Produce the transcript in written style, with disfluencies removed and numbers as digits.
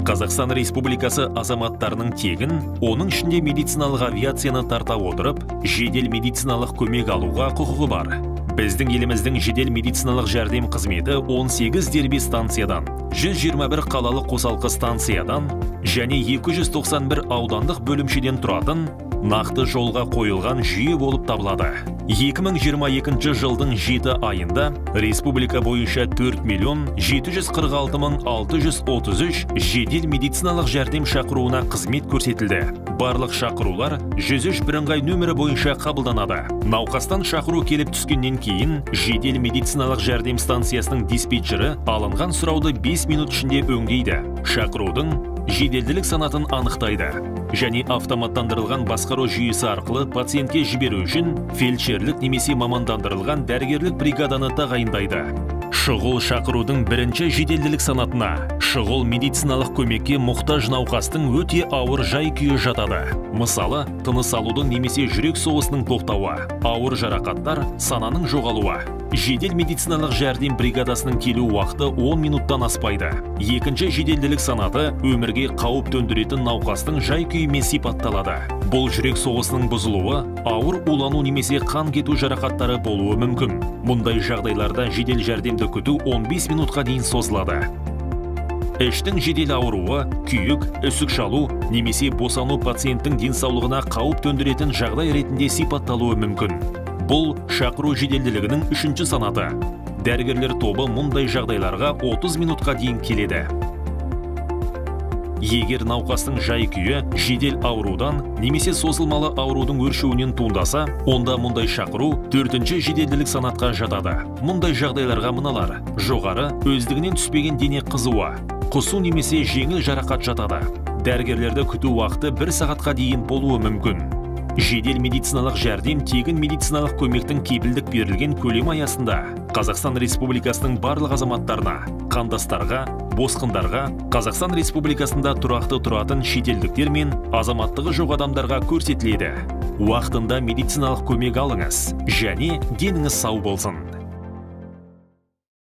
Қазақстан Республикасы азаматтарының тегін, оның ішінде медициналық авиацияны тарта отырып, жедел медициналық көмек алуға құқығы бар. Біздің еліміздің жедел медициналық жәрдем қызметі 18 дербес станциядан, 121 қалалық қосалқы станциядан және 291 аудандық бөлімшеден тұратын нақты жолға қойылған жүйе болып табылады. 2022 жылдың 7 айында республика бойынша 4 746 633 жедел медициналық жәрдем шақыруына қызмет көрсетілді. Барлық шақырулар 103 бірыңғай нөмірі бойынша қабылданады. Науқастан шақыру келіп түскеннен кейін жедел медициналық жәрдем станциясының диспетчері алынған сұрауды 5 минут ішінде өңдейді. Шақырудың жеделділік санатын анықтайды және автоматтандырылған басқару жүйесі арқылы пациентке жіберу үшін фельдшерлік немесе мамандандырылған дәрігерлік бригаданы тағайындайды. Шұғыл шақырудың бірінші жеделділік санатына шұғыл медициналық көмекке мұқтаж науқастың өте ауыр жай-күйі жатады. Мысалы, тыныс алудың немесе жүрек соғысының тоқтауы, ауыр жарақаттар, сананың жоғалуы. Жедел медициналық жәрдем бригадасының келу уақыты 10 минуттан аспайды. Екінші жеделділік санаты өмірге қауіп төндіретін науқастың жай-күйімен сипатталады. Бұл жүрек соғысының бұзылуы, ауыр улану немесе қан кету жарақаттары болуы мүмкін. Мұндай жағдайларда жедел жәрдемді күту 15 минутқа дейін созылады. Іштің жедел ауруы, күйік, үсік шалу немесе босану пациенттің денсаулығына қауіп төндіретін жағдай ретінде сипатталуы мүмкін. Бұл шақыру жеделділігінің үшінші санаты. Дәрігерлер тобы мұндай жағдайларға 30 минутқа дейін келеді. Егер науқастың жай-күйі жедел аурудан немесе созылмалы аурудың өршуінен туындаса, онда мұндай шақыру төртінші жеделділік санатқа жатады. Мұндай жағдайларға мыналар: жоғары, өздігінен түспеген дене қызуы, құсу немесе жеңіл жарақат жатады. Дәрігерлерді күту уақыты 1 сағатқа дейін болуы мүмкін. Жедел медициналық жәрдем тегін медициналық көмектің кепілдік берілген көлемі аясында Қазақстан Республикасының барлық азаматтарына, қандастарға, босқындарға, Қазақстан Республикасында тұрақты тұратын шетелдіктер мен азаматтығы жоқ адамдарға көрсетіледі. Уақытында медициналық көмек алыңыз және деніңіз сау болсын.